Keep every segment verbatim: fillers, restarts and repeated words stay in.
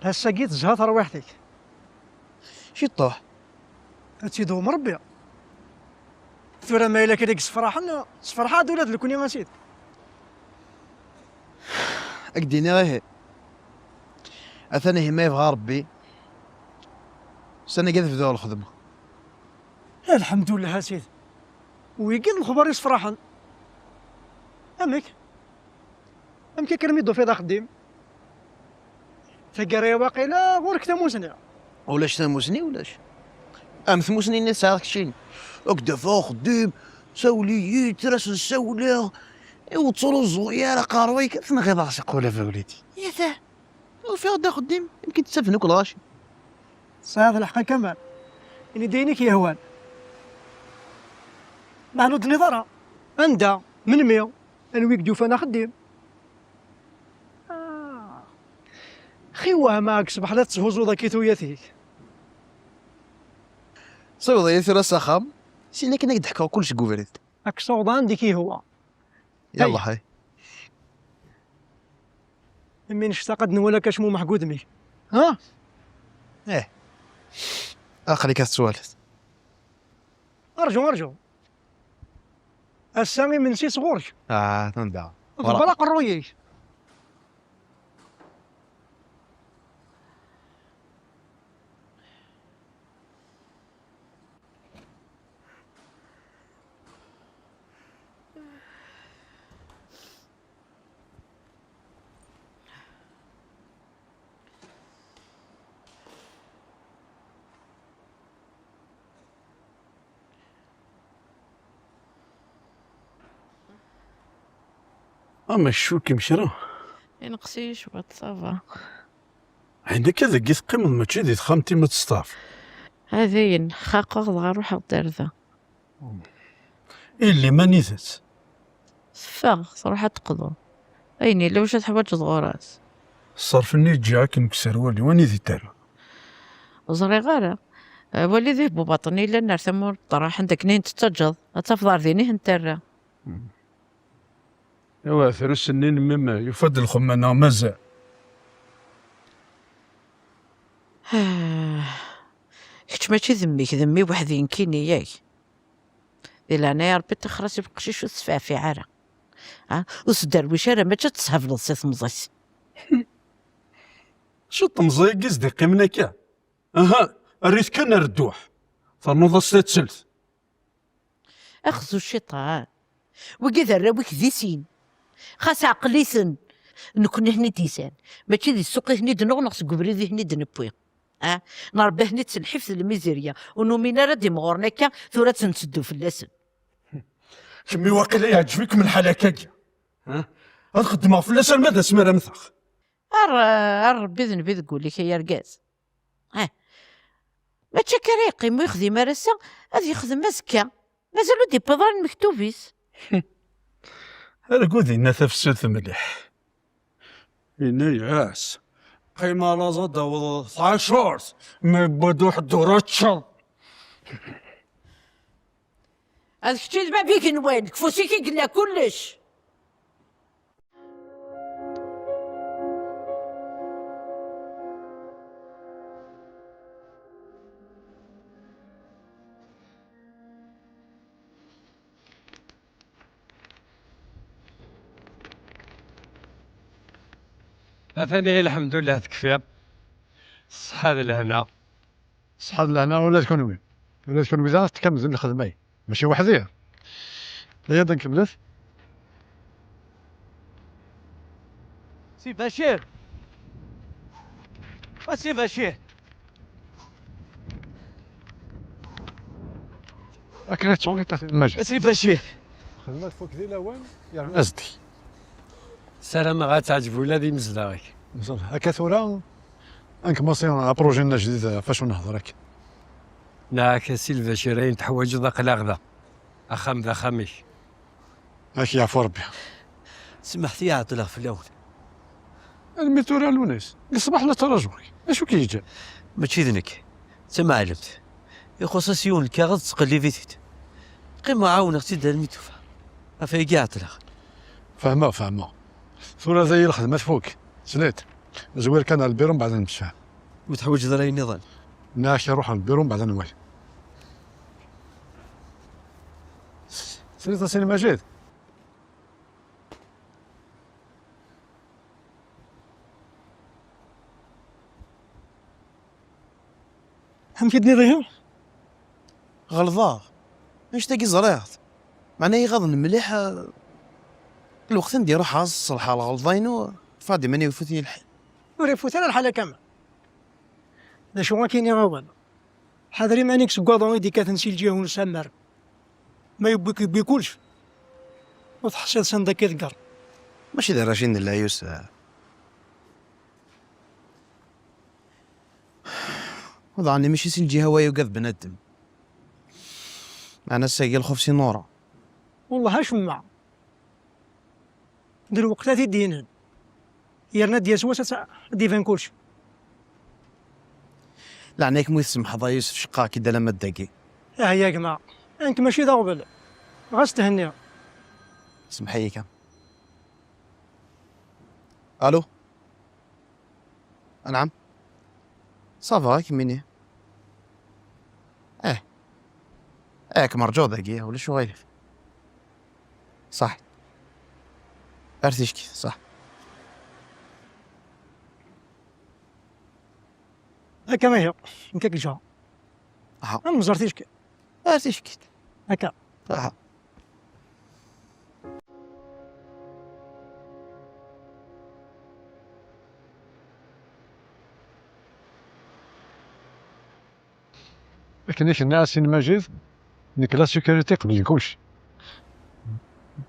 Ass-agi tezha terwiḥt-ik. Ciṭṭuḥ. Ad tt-idewwem Rebbi. Tura ma yella kra i yessefraḥen, sefraḥeɣ-d ula d nekni a sidi. Ad k-d-iniɣ ihi. Atan ihi ma yebɣa Rebbi, ussan-agi ad bduɣ lxedma. Lḥemdullah a sidi. Wigi d lexbar yessefraḥen. Amek? Amek akka armi d-tufiḍ axeddim? Taggara-ya waqila ɣur-k tamusni. Ulac tamusni, ulac. Am tmusni-nni tesɛiḍ keččini. Ad k-d-afeɣ axeddim, sawel-iyi, tura ad sen-sawleɣ. Ur ttruẓu ara aqerruy-ik, ad tenɣiḍ aɣsiq ula d wlidi. Yata, ufiɣ-d axeddim, amek i d-ttafen akk lɣaci. Tesɛiḍ lḥeqq a Kamal. Ini-d ayen i k-yehwan. Meɛna ur d-tenniḍ ara. Anda? Melmi? Anwi i k-d-yufan axeddim? Ah. Xi wehmeɣ deg ṣṣbeḥ la tetthuzuḍ akka tuyat-ik. Siweḍ-iyi tura s axxam, sin akken ad k-d-ḥkuɣ kullec deg ubrid. Ad k-ssawḍeɣ anda i k-yehwa. Yallah, ay. Imi nectaq ad nwali akka acmumeḥ deg udem-ik. Ha? Eh. Aql-ik ad tettwaliḍ. Arǧu, arǧu. Ass-a imensi sɣur-k. Ah, anda? Ḍebber aqerruy-ik. Ama tcukkem kra? Ineqs-iyi cwiṭ, ça va. Ɛni akka deg i teqqimeḍ, mačči di texxamt-im ad testaɛfeḍ? Ha dayen, xaqeɣ dɣa ruḥeɣ-d ar da. Illi manidet? Teffeɣ, truḥ ad teqḍu. Ayen yella wacu teḥwaǧeḍ ɣur-s. Ṣṣerf-nni yeǧǧa akken deg userwal-iw, anida i t-terra? Ur ẓriɣ ara. Wali di bubaṭen yellan ar tama ur ṭṭerraḥen, d akken i n-tettaǧǧeḍ, ad tafeḍ ar din i n-terra. Awa, terus-nni n mmi-m yufa-d lxemma neɣ mazal? Kečč mačči d mmi-k, d mmi weḥd-i nekkini, yak? Di leɛnaya Rebbi, ṭixer-as i uqcic, ur t-sfeɛfiɛ ara. Ha? Ur sderwic ara, mačči ad teshebleḍ si temẓi-s. Acu n temẓi-agi i s-d-iqqimen akka? Aha, err-it kan ar dduḥ. Ternuḍ-as tattelt. Axzu cciṭan. Wigi d arraw-ik di sin. Xas ɛqel-iten. Nekkni i ten-id-isan. Mačči di ssuq i ten-id-nuɣ neɣ seg ubrid i ten-id-newwi. Ah, nṛebba-ten-id s lḥif d lmizirya. Ur numin ara d imɣuren akka, tura ad netteddu fell-asen. Kemmi waqila yeɛǧeb-ikem lḥal akkagi. Ah, ad xeddmeɣ fell-as arma d asmi ara mmteɣ. Ar, ar Rebbi d nnbi deg wul-ik, ay argaz. Ah, mačči akka ara yeqqim ur yexdim ara ass-a, ad yexdem azekka. Mazal ur d-yewwiḍ ara lmektub-is. Argu dinna tafsut mliḥ. Yenna-yas, qqim a laẓ ad d-taweḍ tɛacurt, ma yewwa-d uḥeddur ad teččeḍ. D kečč i d bab igenwan, deg ufus-ik i yella kullec. Atan ihi, lḥemdullah, tekfiḍ. Ṣṣeḥḥa d lehna. Ṣṣeḥḥa d lehna ula d kenwi. Ula d kenwi da tekkamlem lxedma-yi. Mačči weḥd-i. Aya ad nkemmlet. Si Bacir! A Si Bacir! Akken ad ttuɣ iṭax n lmajad. A Si Bacir! Xedma tfuk di lawan, yerna azdi. Ssarameɣ ad teɛǧeb ula d imezdaɣ-ik. Akka tura, ad nkemmaṣi apṛuji-nni ajdid ɣef wacu nehḍer akka. Neɛak a Si Lbacir, ayen teḥwaǧeḍ aql-aɣ da. Axxam d axxam-ik. Ad k-yeɛfu Rebbi. Semḥet-iyi ɛeṭṭleɣ fell-awen. Almi tura a Lunis, deg ṣṣbeḥ la ttṛajuɣ-k. D acu k-yeǧǧan? Mačči d nekk. D tamɛellemt. Ixuṣṣ-as yiwen lkaɣeḍ, tettqellib-it-id. Qqimeɣ ɛawneɣ-tt-id almi tufa. Ɣef wayagi ɛeṭṭleɣ. Fehmeɣ, fehmeɣ. Tura d aya lxedma tfuk. Tesliḍ? Zwir kan ar lbiru mbeɛd ad nemsefham. Ur teḥwaǧeḍ ara ayen nniḍen? Nniɣ-ak ruḥ ar lbiru mbeɛd ad nwali. Tesliḍ-as i Lmajid? Amek i d-tenniḍ ihi? Ɣelḍeɣ. Annect-agi ẓriɣ-t. Meɛna iɣaḍen mliḥ, eh, lweqt anda iruḥ ɣas ṣelḥeɣ lɣelḍa-inu, ffeɣ-d iman-iw ifut-iyi lḥal. Ur ifut ara lḥal a Kamal. D acu ad k-iniɣ awal? Ḥader iman-ik seg waḍu i d-ikkaten si lǧiha n usammar. Ma yewwi-k, yewwi kullec. Ur teḥṣiḍ s anda k-iḍegger. Mačči d arrac i nella, Yusef. Uḍɛen mačči si lǧiha-wa yugad bnadem. Meɛna ass-agi lxuf si nura. Wellah acemma. D lweqt ad t-id-yinin. Yerna ad d-yas wass ad d-iban kullec. Leɛnaya-k ma tsemḥeḍ a Yusef, ceqqeɣ-k-id alamma d dagi. Ah ya gma, nekk mačči d aɣbel. Ɣas thenniɣ. Semḥ-iyi kan. Allô? Anɛam. Ça va, kemmini. Eh. Eh, kem rǧuɣ dagi, ulac uɣilif. Ṣaḥ. Ar tickit, ṣaḥ. Akka ihi, nekk ad k-ǧǧeɣ. Aha. Ad nẓer tickit. Ar tickit. Akka. Aha. Akken i k-nniɣ a Si Lmajid, nekk la sécurité qbel kullec.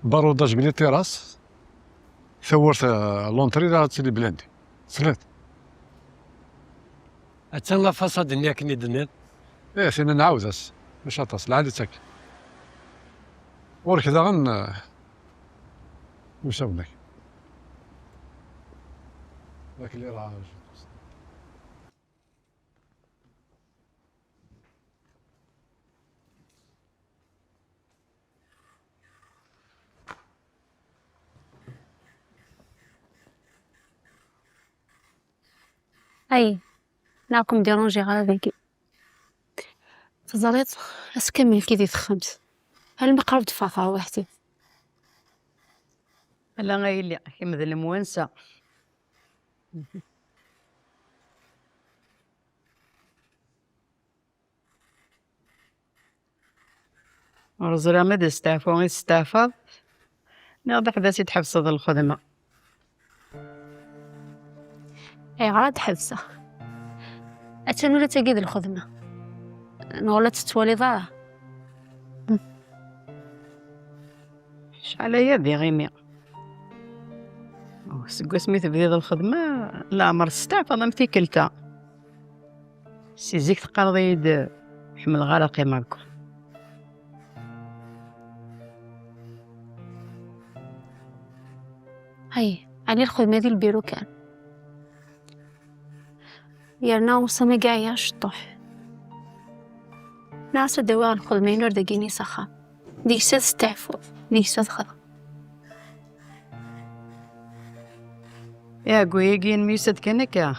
Barudaǧ bli terrasse, tawwurt, euh, l'entrée ad tili blindée. Tesliḍ? Attan la façade-nni akken i d-tenniḍ. Ih, tin nɛawed-as. Mačči aṭas, lɛali-tt akk. Ɣur-k daɣen, euh, usawen-ak. Dak li rah. Ay, neɣ kem-dérangeɣ ara dagi. Teẓriḍ, ass kamel nekki di texxamt. Almi qrib d-ffɣeɣ ɣer weḥd-i. Ala a yelli, kemm d lemwansa. Ur ẓriɣ ma d asteɛfu i testeɛfaḍ, neɣ d aḥbas i d-tḥebseḍ lxedma. Ayɣer ad d-ḥebseɣ? Attan ula d tagi d lxedma. Neɣ ur la tt-tettwaliḍ ara? Acḥal aya diɣ imi. Seg wasmi tebdiḍ lxedma, leɛmer testeɛfaḍ am tikkelt-a. Si zik teqqareḍ-iyi-d, ḥemmleɣ ara qqimeɣ deg. Ay, ɛni lxedma di lbiru kan? Yerna ussan-agi ɛyiɣ ciṭuḥ. Nniɣ-as ad d-awiɣ lxedma-inu ar dagini s axxam. Deg-s ad steɛfuɣ, deg-s ad xedmeɣ. Iɛeggu-agi n myusad kan akka.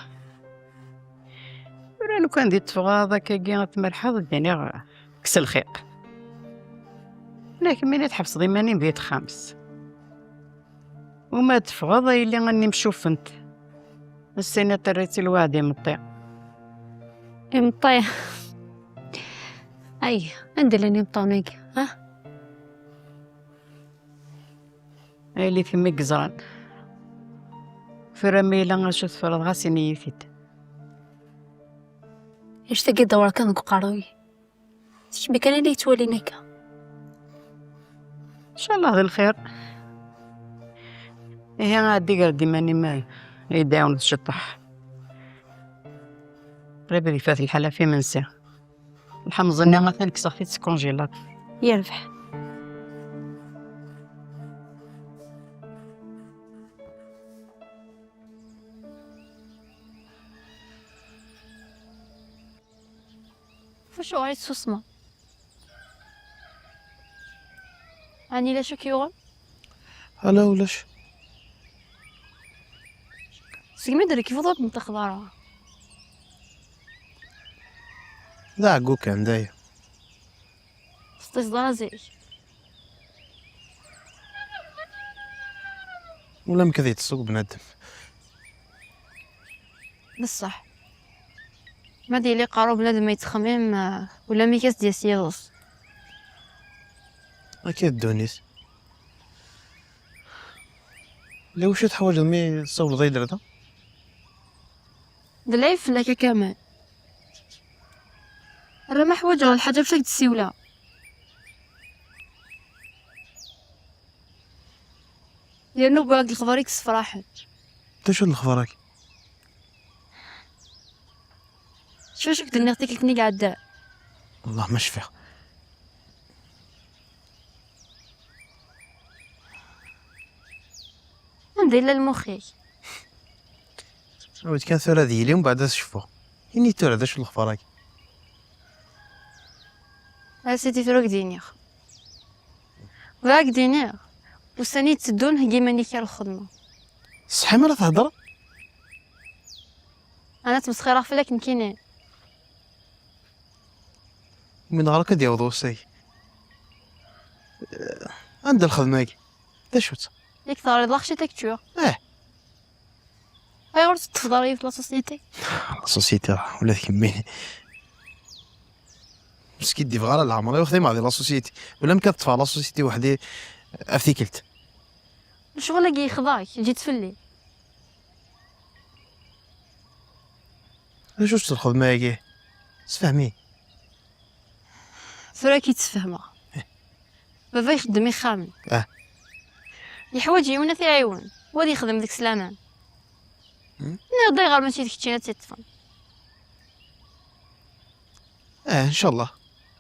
Tura lukan di teffɣeḍ akkagi ad tmerḥeḍ, ad d-iniɣ kkes lxiq. Lakin mi tḥebseḍ iman-im di texxamt, uma teffɣeḍ a yelli a nni mcufent. Ass-nni terriḍ-tt i lweɛd imeṭṭi. Imeṭṭi. Ay, anda llan imeṭṭawen-agi, ha? A yelli kemm i yeẓran. Tura ma yella acu teffreḍ ɣas ini-yi-t-id. Annect-agi dewwer kan deg uqerruy. D kemm kan ay la yettwalin akka. Ncallah d lxir. Ihi ɛeddi gar-d iman-im, ay d-iɛawed ciṭṭaḥ. Qrib ad ifat lḥal ɣef imensi. Lḥemẓ-nni atan kkseɣ-t-id seg congélateur. Yerbeḥ. Acuɣer i tessusmeḍ? Ɛni ulac acu k-yuɣen? Ala, ulac. Segmi d-rekbeḍ ur tneṭṭqeḍ ara. D aɛeggu kan, d aya. Teṭṭiseḍ ara zik. Ulamek ad yeṭṭes akk bnadem. D ṣṣeḥ. Ma d yili qqar ubnadem ma yettxemmim, eh, ulamek ad s-d-yas yiḍes. Akka d ddunit. Lawacu teḥwaǧeḍ mi tsawleḍ ay d-rda? D lɛib fell-ak a Kamal. Ala ma ḥwaǧeɣ lḥaǧa bac ad k-d-ssiwleɣ. Yernu wwiɣ-d lexbar i yessefraḥen. D acu d lexbar-agi? Acu acu k-d-nniɣ tikkelt-nni i iɛeddan? Wellah ma cfiɣ. Anda yella lmux-ik? Awit kan tura ad yili, mbeɛd ad cfuɣ. Ini tura d acu lexbar-agi? A sidi, tura ad k-d-iniɣ. Bɣiɣ ad k-d-iniɣ, ussan i d-teddun heggi iman-ik ar lxedma. Ṣṣeḥ mi ara thedreḍ? Ana ttmesxireɣ fell-ak nekkini. Mi neɣra ad yaweḍ wass-agi. Eh, anda lxedma-agi? D acu-tt? Yak teɣriḍ laxcit ak ččuɣ. Eh. Ayɣer ur teṭṭfeḍ ara yiwet la société? La société, ula d kemmini. Ur skiddibeɣ ara leɛmer-iw xdimeɣ di la société. Ulamek ad ṭṭfeɣ la société weḥd-i ɣef tikkelt. Lecɣal-agi yexḍa-k, eǧǧ-itt fell-i. D acu-tt lxedma-agi? Sefhem-iyi. Tura ad k-id-sfehmeɣ. Eh. Baba ixeddem ixxamen. Ah. Yeḥwaǧ yiwen ad t-iɛiwen, u ad yexdem deg-s laman. Hmm? Nniɣ-d ayɣer mačči d keččini ad tt-iṭṭfen. Eh, ncallah.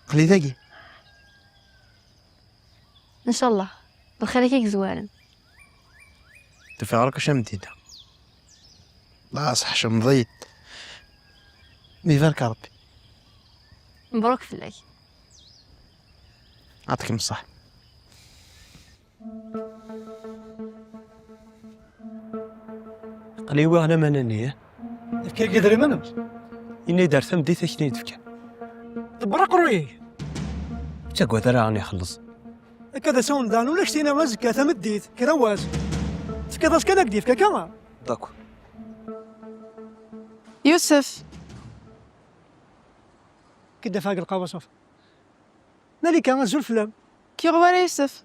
Aql-i dagi. Ncallah. D lxir-ik i yezwaren. Tufiɣ ara kac am-d-yenna. La, seḥcemḍ-iyi-d. Mi ibarek Ṛebbi. Mebruk fell-ak. Ɛṭikem ṣṣeḥ. Aql-i wwiɣ laman-nni, eh? Efk-ak idrimen? Ini-d ar tameddit akken i d-fkan. Ḍebber aqerruy-ik. Ur ttagad ara, ɛni ixelleṣ. Akka d asawen daɣen ulac tinna azekka tameddit, kra wass. Tefkiḍ-as kan ad k-d-yefk akka? D'accord. Yusef. Kidda fag lqawa ṣuf. Malika, azul fell-am. Kiɣ wara Yusef.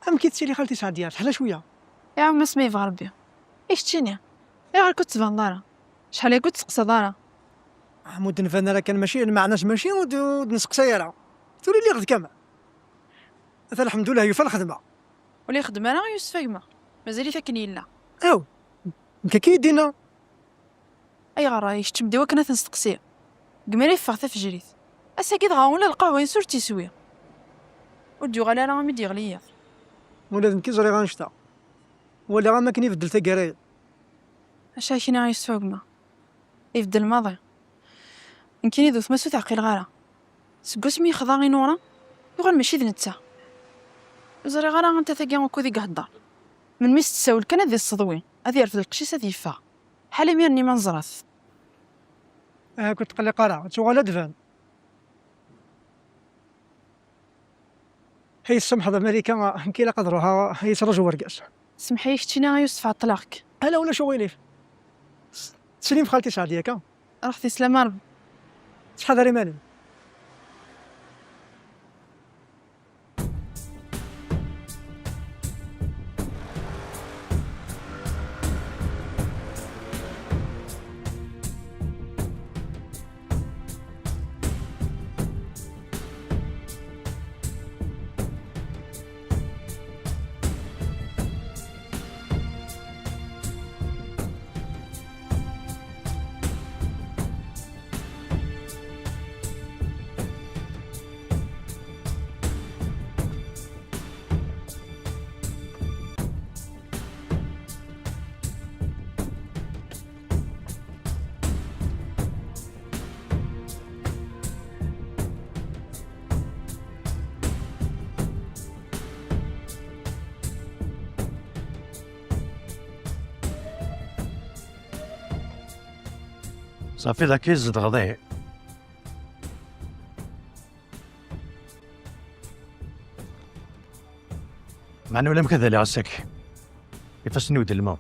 Amek i tettili xalti Seɛdiya? Teḥla cwiya. Iɛawem-as ma yebɣa Rebbi. I keččini? Ayɣer ur d-tbaneḍ ara? Acḥal aya ur d-testeqsaḍ ara. Ah, ma ur d-nban ara kan mačči, lmeɛna-s mačči ur d-, ur d-nesteqsay ara. Tura lliɣ d Kamal. Ata lḥemdullah yufa lxedma. Ur yexdem ara Yusef a gma. Mazal-it akken yella. Aw, nekk akka i d-yenna. Ayɣer i keččem-d i wakken ad t-nesteqsi? Gma yeffeɣ tafejrit. Ass-agi dɣa ula lqahwa-ines ur tt-yeswi. Ur d-yuɣal ara armi d-yeɣli yiḍ. Ula d nekk ẓriɣ annect-a. Walaɣ am akken ibeddel taggara-ya. Acu ara k-iniɣ a Yusef a gma? Ibeddel maḍi. Nekkini d wetma-s ur t-ɛqileɣ ara. Seg wasmi yexḍa i Nura, yuɣal mačči d netta. Ur ẓriɣ ara anta tagi ukud i ihedder. Melmi s-tessawel kan ad yesseḍwi, ad yerfed lqecc-is ad yeffeɣ. Ḥala imir-nni ma neẓra-t. Ah, ur tqelliq ara, ad tuɣal ad d-tban. Ay tsamḥeḍ a Malika, nekk ilaq ad ruḥeɣ, ay yettraǧu wergaz. Semmeḥ-iyi keččini a Yusef, ɛeṭṭleɣ-k. Ala, ulac uɣilif. Teslim xalti Seɛdiya akka? Ruḥ di sslama a Rebbi. Ttḥadar iman-im. Ṣafi, dagi tzedɣeḍ, ihi? Meɛna ulamek ad aliɣ ass-agi. Ifassen-iw d lmeɣ.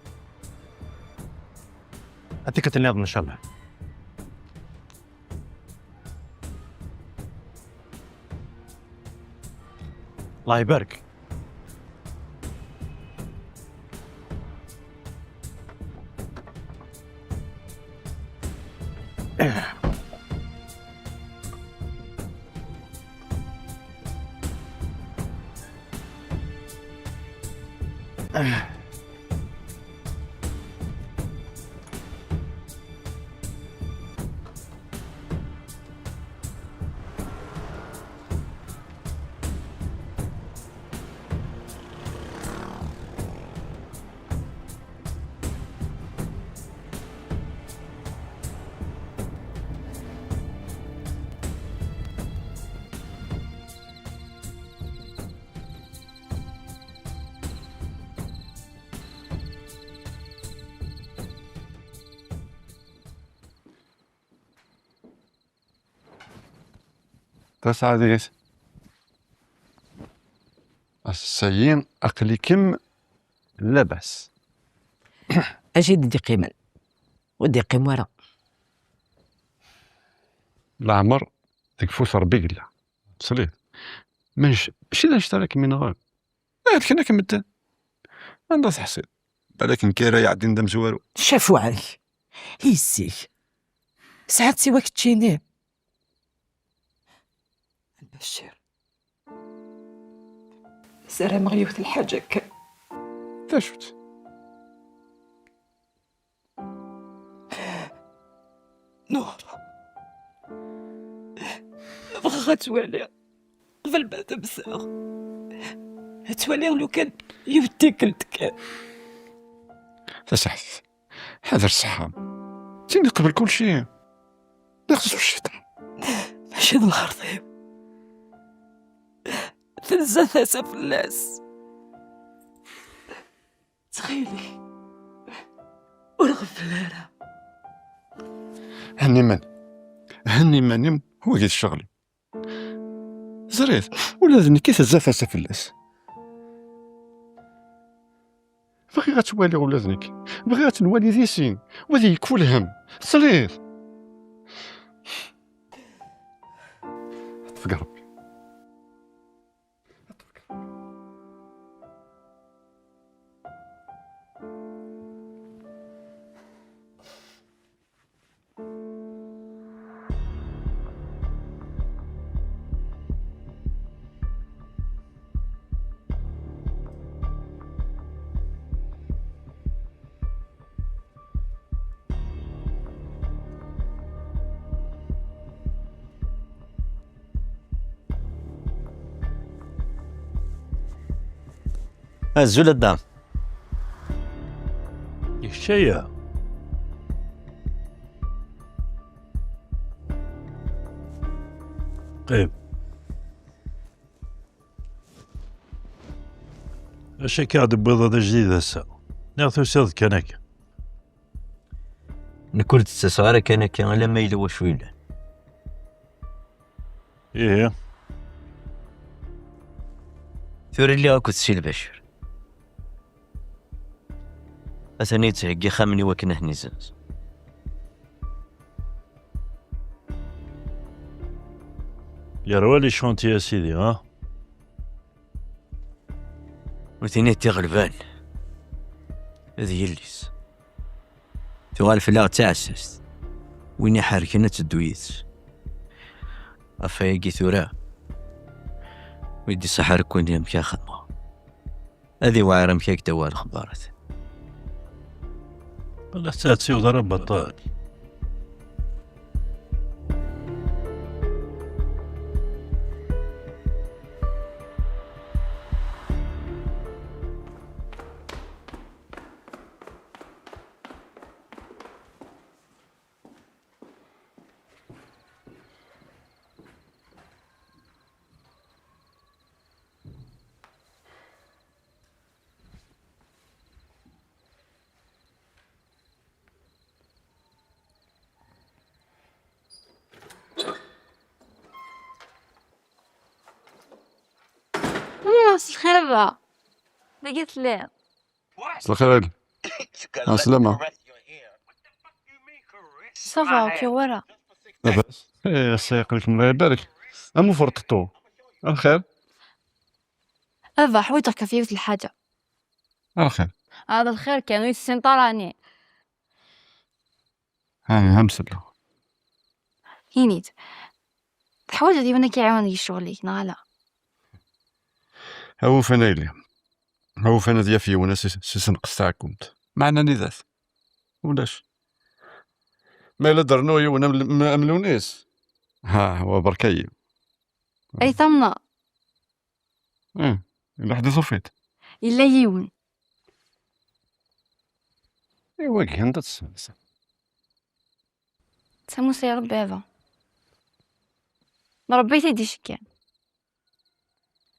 Ad tikkelt nniḍen, ncallah. الله يبارك. Tasaɛdit. Ass-ayi aql-ikem labas. Acu i d-iqqimen? Ur d-iqqim wara. Leɛmer deg ufus Rebbi yella. Tesliḍ? Mac-, mačči d anect ara kem-inɣen. Ahat kan akken medden. Anda teḥṣiḍ? Balak nekk ara iɛeddin d amezwaru. Cafuɛek. Yis-k. Sɛiɣ-tt i wakeččini. Lbacir. Sarameɣ yiwet lḥaǧa kan. D acu-tt? Nora. Bɣiɣ ad twaliɣ. Qbel ma temseɣ. Ad twaliɣ lukan yiwet tikkelt kan. Tasaɛdit. Ḥader ṣṣeḥḥa. Tini qbel kulci. D axeṣṣu cciṭan. Mačči d lxerṭ-iw. Tenza tasa fell-as. Ttxil-k, ur ɣeffel ara. Henni iman-im. Henni iman-im, wagi d ccɣel-im. Ẓriɣ, ula d nekk i tezza tasa fell-as. Bɣiɣ ad tt-waliɣ ula d nekk. Bɣiɣ ad tt-nwali di sin. Wa ad yekfu lhemm. Tesliḍ? Ṭṭef deg Rebbi. Azul a dda. D kečč aya? Qqim. Acu akka i ɣ-d-tewwiḍ d ajdid ass-a? Neɣ tusiḍ-d kan akka? Nekk ur d-ttaseɣ ara kan akka, alamma yella wacu yellan. Ihi? Tura lliɣ akked Si Lbacir. Atan yettheggi ixxamen i wakken ad ten-izzenz. Yerwa les chantiers a sidi, ha? Ur tiniḍ tiɣelban. D yelli-s. Tuɣal fell-aɣ d taɛessast. Win iḥerken ad teddu yid-s. Ɣef wayagi tura, ur yi-d-iṣaḥ ara akk amek ara xedmeɣ. Ad iwɛer amek ara k-d-awiɣ lexbarat. Ur la tettɛettibeḍ ara baṭṭel. Dagi telliḍ. مساء الخير عليك. عسلامة. Ça va, ur k-yuɣ wara. لاباس؟ ايه، السايق لكم، الله يبارك. أم فرطتو. الخير؟ أبا، حويتك في يوت الحاجة. الخير؟ هذا الخير كان يتسنطراني. هاني همسل. هينيت. تحوج دي وانا كيعاون يشغلي، نالا. هو فين إلي؟ هو فين ذي في وناس سيسن قستعكمت؟ معنا نذات. ولاش؟ ما إلا درنو يونا مل-، م-، أملونيس. ها، هو بركي. أي ثمنا. إيه، إلا حدث وفيت. إلا يون. إيوا كي أنت تسمس. سموسة يا ربي هذا. مربيتي دي شكان.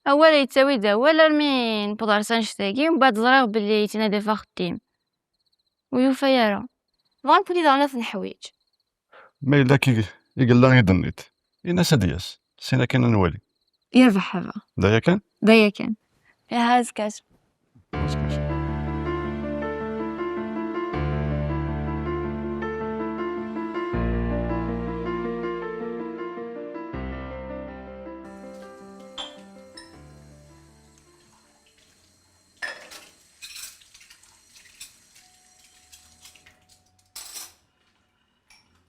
أول يتساوي دا، ولا مين بودار سانشتاكي، ومن بعد زريغ بلي يتنادى فخديم. ويوفى يارا. ضان كل إذا غنث نحويج. ما إلا كي يقول لا يدنيت. إنا سدياس. سينا كان نولي. يربح هذا. دايا كان؟ دايا كان. يا هاز كاس.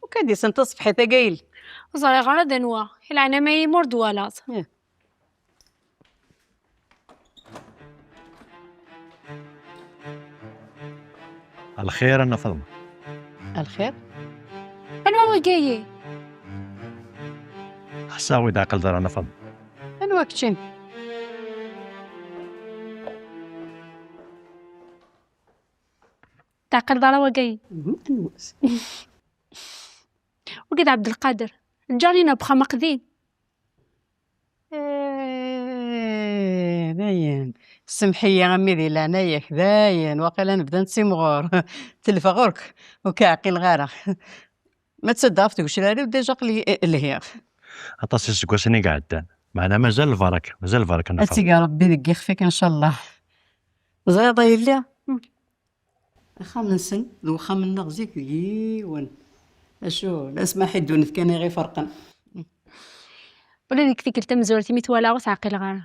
وكان ديسن تصفحي ثقيل. زريغ غير دنوا. يلعن ما يمر دوالات. إيه. الخير أنا فاطمة. الخير؟ أنا وقاية. حساوي داقل دار أنا فاطمة. أنا وقتين. تعقل دار وقاية. مهم أنوس. وقد عبد القادر. جارينا بخا مقدين. إيه، داين. سمحية أمي ذي لعنايك، داين. واقيلا نبدا نسيمغور. تلفغورك. وكاعقل غارة. ما تصدق في تقول شراري وديجا قلي إيه، اللي هي. Aṭas iseggasen i iɛeddan. Meɛna mazal lbaraka, mazal lbaraka, nafeq. Ad teg Ṛebbi deg yixef-ik, ncallah. Ẓriḍ a yelli? Axxam-nsen d uxxam-nneɣ zik d yiwen. Acu, d asmaḥ i ddunit kan i ɣ-iferqen. Ula deg tikkelt tamezwarut imi twalaɣ ur tt-ɛqileɣ ara.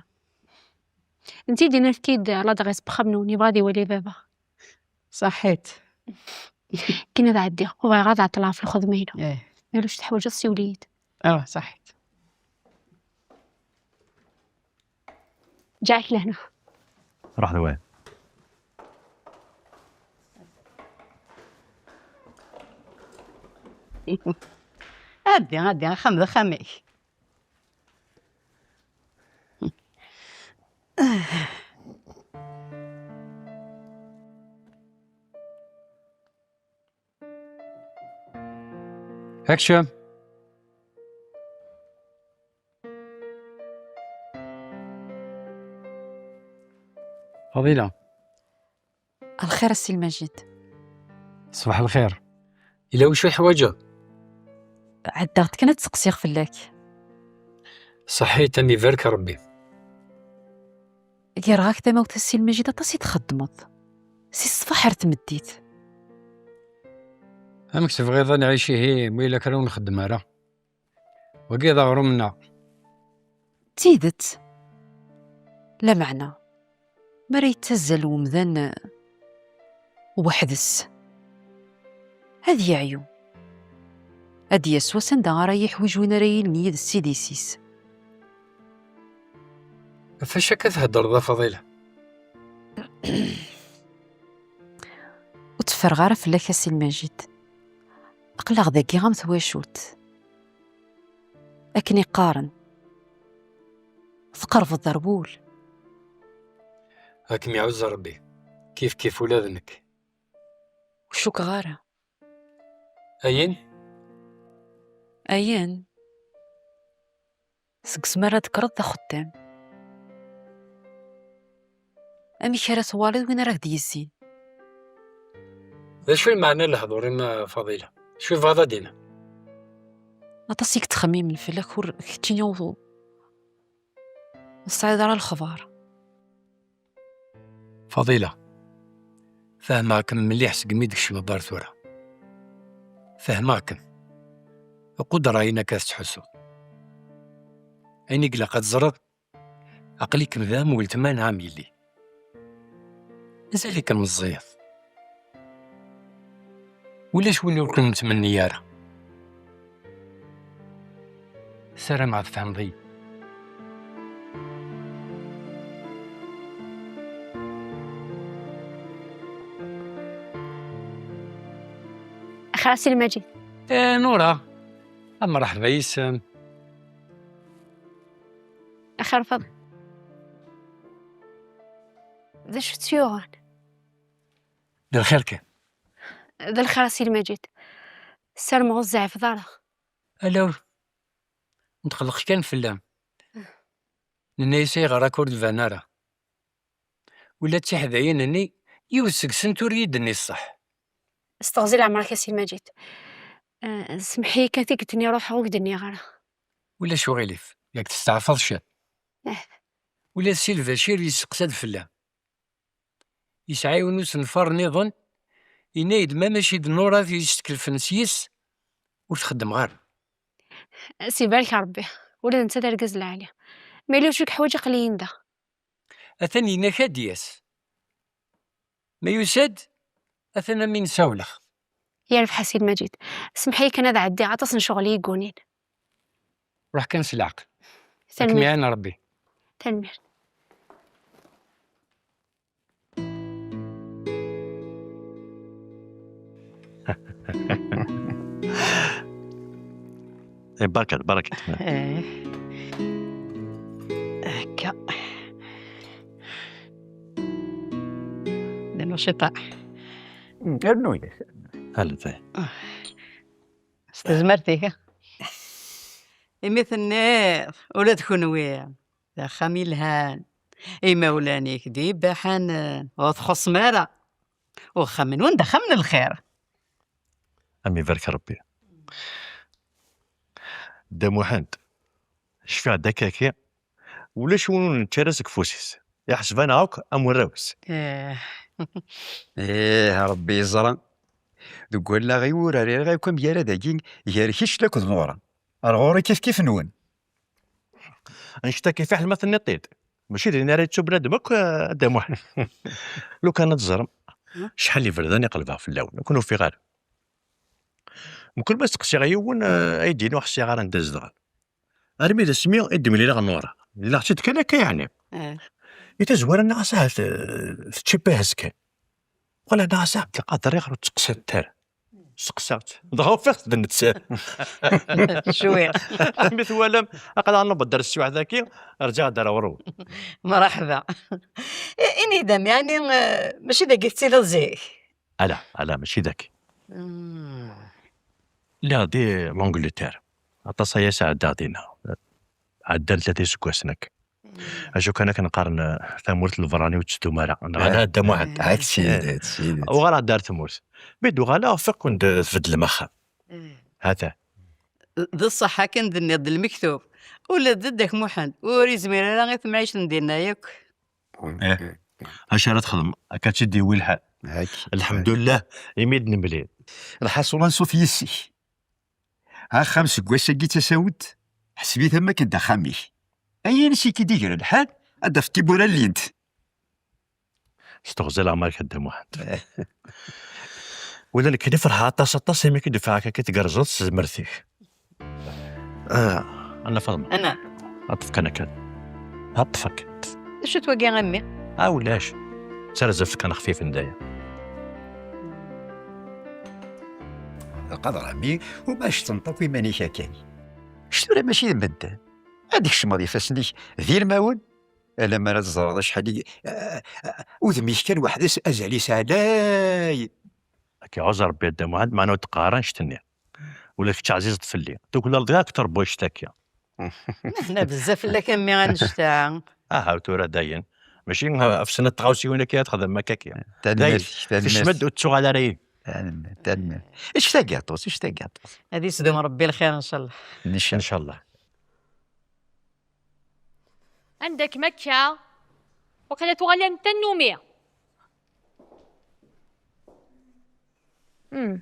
Netta i d-yenna efk-iyi-d ladɣis n uxxam-nwen, yebɣa ad iwali baba. Ṣaḥit. Akken ad ɛeddiɣ, ur bɣiɣ ad ɛeṭṭleɣ ɣef lxedma-inu. Eh. Ma ulac teḥwaǧeḍ, siwel-iyi-d. Ah, ṣaḥit. جايك لهنا. روح ذوين. عدي، عدي، خم ذا خميك. Action. فضيلة. الخير السي المجيد. صباح الخير. إلا وشو يحواجه؟ عدغت كان تسقسيغ فلاك. صحيت، أمي بارك ربي. Yerɣa-k tamawt a Si Lmajid, aṭas i txeddmeḍ. Si ṣṣbeḥ ar tmeddit. Amek tebɣiḍ ad nɛic ihi, ma yella kra ur nxeddem ara? Wagi d aɣrum-nneɣ. D tidet. Lameɛna, mi ara yettazzal wemdan, eh, weḥd-s, ad yeɛyu. Ad d-yas wass anda ara yiḥwiǧ win ara yilin yid-s s idis-is. Ɣef wacu akka theddreḍ a Faḍila? Ur tteffreɣ ara fell-ak a Si Lmajid. Aql-aɣ dagi am twacult. Akken i qqaren, tqerrbeḍ ar wul. Ad kem-iɛuzz Rebbi, kif kif ula d nekk. Ur cukkeɣ ara. Ayen? Ayen? Seg usmi ara d-tekkreḍ d axeddam, amek ara twaliḍ win ara k-d-yezzin? D acu lmeɛna n lehdur-im a Faḍila? Acu tebɣiḍ ad d-tiniḍ? Aṭas i yettxemmimen fell-ak, ur keččini ur, ur tesɛiḍ ara lexbar. Faḍila, fehmeɣ-kem mliḥ segmi d-kecmeḍ ar tura. Fehmeɣ-kem. Uqudreɣ ayen akka tettḥussuḍ. Ayen i ilaq ad teẓreḍ, aql-ikem d am weltma neɣ am yelli. Mazal-ikem meẓẓiyet. Ulac win ur ken-nettmenni ara. Ssarameɣ tfehmeḍ-iyi. Axir a Si Lmaǧid. Eh, Nura. A mṛeḥba yis-m. Axir Faḍ-, d acu tt-yuɣen? D lxir kan. D lxir a Si Lmaǧid. Ssarameɣ ur tzeɛfeḍ ara. Ala, ur netqelleq kan fell-am. Nenna-yas ayɣer akka ur d-tban ara. Ula d tiḥdayin-nni, yiwet seg-sent ur iyi-d-tenni ṣṣeḥ. S teɣzi leɛmer-ik a Si Lmaǧid. Eh, semmeḥ-iyi kan tikkelt-nni ruḥeɣ ur k-d-nniɣ ara. Ulac uɣilif, yak testeɛfaḍ ciṭ. Eh. Ula d Si Lbacir yesteqsa-d fell-am. Yesɛa yiwen usenfar nniḍen, yenna-yi-d ma mačči d Nura i yesteklefen s yis, ur t-xeddmeɣ ara. S ibarek Rebbi, ula d netta d argaz lɛali. Ma yella wacu i yeḥwaǧ aql-iyi-n da. Atan yenna-k ad d-yas. Ma yusa-d, atan am win sawleɣ. Yerbeḥ a Si Lmaǧid. Semmeḥ-iyi kan ad ɛeddiɣ, aṭas n ccɣel i yi-ggunin. Ruḥ kan s leɛqel. Ad kem-iɛin Rebbi. Tanemmirt. Eh, barket, barket. Eh. Akka. D nnaciṭa. Rnu-yas. Hala. S tezmert-ik. Imi tenniḍ, ula d kenwi, d axxam yelhan. Imawlan-ik d ibaḥanen, ur txuṣṣem ara. Uxxam-nwen d axxam n lxir. Am ibarek Rebbi. Dda Muḥend, cfiɣ-d akkaki, ulac win ur nečči ara seg ufus-is. Iḥseb-aneɣ akk am warraw-is. Eh. Ih, Rebbi yeẓra. Deg wallaɣ-iw ur rriɣ akk amgarad-agi gar kečč d akked Nura. Ar ɣur-i kif kif-nwen. Annect-agi fiḥel ma tenniḍ-t-id. Mačči d ayen ara yettu bnadem akk, a Dda Muḥend. Lukan ad teẓrem acḥal n iberdan i qelbeɣ fell-awen, ur ken-ufiɣ ara. Mkul ma steqsiɣ yiwen, eh, ay d-yini ur ḥṣiɣ ara anda zedɣen. Armi d asmi i d-mlileɣ Nura. Mlileɣ-tt-id kan akka yeɛni. Eh. I tazwara nniɣ-as ahat, eh, teččipihat kan. Wala nniɣ-as a Ɛebdelqader, ayɣer ur tettqeṣṣireḍ ara? Steqsaɣ-tt. Dɣa ufiɣ-t d netta. Cwiṭ. Armi twalam, aql-aɣ nubedder swiɛt-agi, rǧaɣ-d ar ɣur-wen. Mṛeḥba. I-, ini-d-am, yeɛni, eh, mačči dagi tettiliḍ zik? Ala, ala, mačči dagi. Mm. Lliɣ di l'Angleterre. Aṭas aya sɛeddaɣ dinna. Ɛeddan tlata iseggasen akka. Mm. Acu kan akken qqaren, eh, tamurt n lebrani ur tettdum ara. Neɣ ala? Ah, Dda Muḥend, ah, d tidet, d tidet. Uɣaleɣ-d ar tmurt. Mi d-uɣaleɣ, ufiɣ-ken-d tbeddlem axxam. Mm. Hata. D ṣṣeḥ akken d-tenniḍ d lmektub. Ula d Dda Muḥend ur yezmir ara i temɛict n dinna yakk. Eh. Acu ara txedmeḍ? Akka tt-id-yewwi lḥal. Lḥemdullah, imi d-nemlil. Lḥaṣul, ansuf yis-k. Axxam seg wass-agi d tasawent, ḥseb-it am wakken d axxam-ik. Ayen i k-id-igren lḥal, ad d-tafeḍ tiwwura llint. S teɣzi leɛmer-ik a Dda Muḥend. Ula d nekkni ferḥeɣ aṭas, aṭas imi k-id-ufiɣ akka tgerrzeḍ s tezmert-ik. Ah, Anna Faḍma. Ana. Ṭṭef kan akka. Ṭṭef akka. D acu-t wagi a mmi? Ah, ulac. D tarzeft kan xfifen daya. Lqader a mmi, uma ceṭṭent akk iman-ik akka. Kečč tura mačči d medden. Ad d-kecmeḍ ifassen-ik d ilmawen. Alamma ara teẓreḍ acḥal i, ah, ah, udem-ik kan weḥd-s azal-is ɛlay. Ad k-iɛuzz Rebbi a Dda Muḥend, meɛna ur d-qqar ara annect-nni. Ula d kečč ɛzizeḍ fell-i. Tuklaleḍ akteṛ n wannect-agi. Meḥna bezzaf fell-ak a mmi annect-a. Aha, tura dayen. Mačči, ah, ɣef snat tɣawsiwin akka ad txedmem akka akka. Tanemmirt, dayen. Tanemmirt. Tekcem-d ur tettuɣal ara yid. Tanemmirt, tanemmirt. Ečč tagiṭut, ečč tagiṭut. Ad isdum Rebbi lxir, ncallah. Ncallah. Ncallah. Anda-kem akka? Waqila tuɣal am tannumi. Hmm.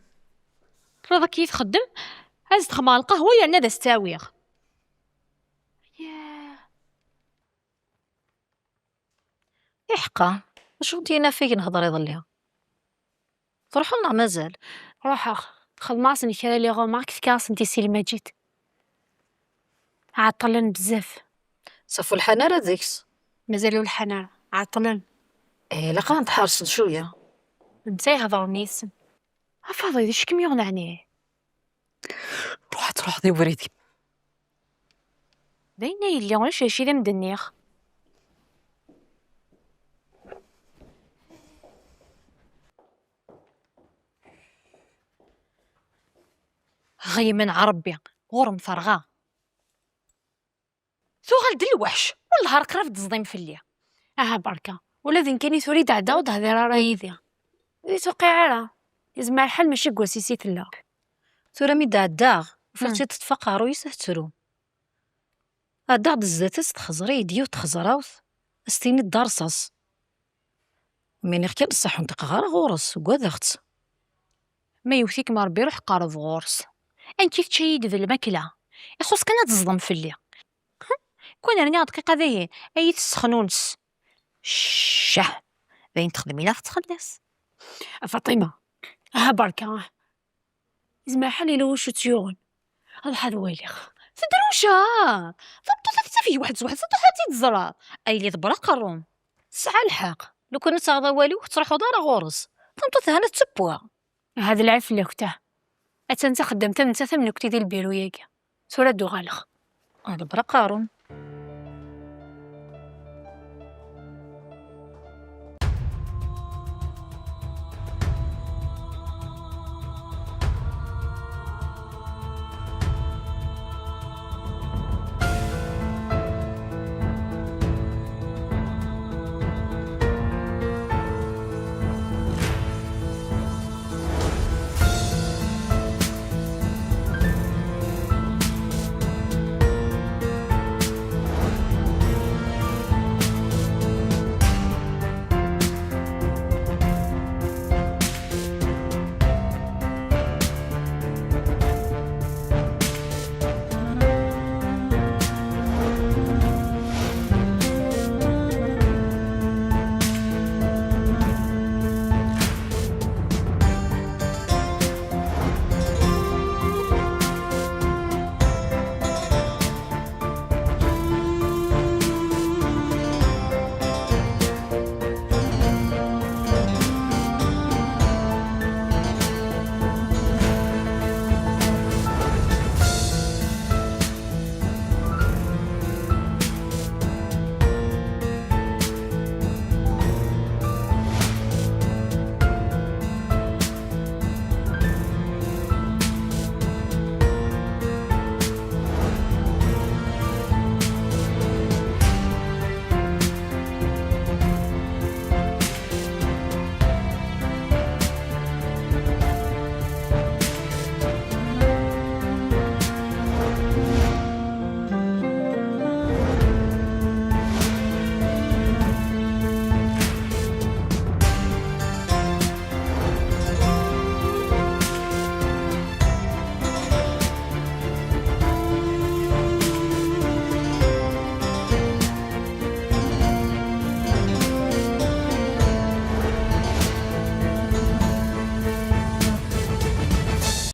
Tella akka i txeddem, ad s-d-xemmeɣ lqahwa yerna ad as-tt-awiɣ. Iḥqa, acu n yinafigen hḍer iḍelli? Truḥeḍ neɣ mazal? Ruḥeɣ, xedmeɣ-asen kra les remarques, fkiɣ-asen-t i Si Lmaǧid. Ɛeṭṭlen bezzaf. Saf ur lḥan ara deg-s. Mazal ur lḥan ara, ɛeṭṭlen. Eh, ilaq ad ten-tḥerseḍ cwiya. D netta ihedṛen yid-sen. A Faḍil, d acu kem-yuɣen ɛni? Ruḥ ad truḥeḍ i wrid-im. D ayen ay yelli, ulac acu i d am-d-nniɣ. Ɣimen Ṛebbi, ɣur-m terɣa. Tuɣal d lweḥc, wellah ar qrib d-teẓdim fell-i. Aha berka, ula d nekkini tura i d-ɛeddaɣ ur d-tehdir ara yid-i. Ur yi-tewqiɛ ara, yezmer lḥal mačči deg wass-is i tella. Tura mi d-ɛeddaɣ, ufiɣ-tt-id teṭṭef aqerruy-is ad tettru. Ɛeddaɣ-d zdat-s, texẓer-iyi-d yiwet txeẓrawt, ad s-tiniḍ d arṣaṣ. Mi nniɣ kan ṣṣeḥ ur nṭiqeɣ ara ɣur-s, ugadeɣ-tt. Ma yewwet-ikem Ṛebbi, ruḥ qerreb ɣur-s. Ankif tečča-yi-d d lmakla. Ixuṣ kan ad teẓdem fell-i. Hm? Kwan rniɣ dqiqa dihin, ad yi-tessexnunes. Ccah! D ayen texdem i la tettxelliṣ. A Faṭima, aha berka. Yezmer lḥal yella wacu tt-yuɣen. Ruḥ ad waliɣ. Tedrewca! Tameṭṭut ad tettafeg waḥed s waḥed, truḥ ad tt-id-ẓreɣ. Ay li tebra qerrum. Tesɛa lḥeqq. Lukan ad taɣeḍ awal-iw, ur tettruḥuḍ ara ɣur-s. Tameṭṭut hana tettewwa. Aha d lɛib fell-ak ta. Attan d taxeddamt am nettat am nekkni di lbiru-yagi. Tura ad d-uɣaleɣ. Ah, tebra qerrum.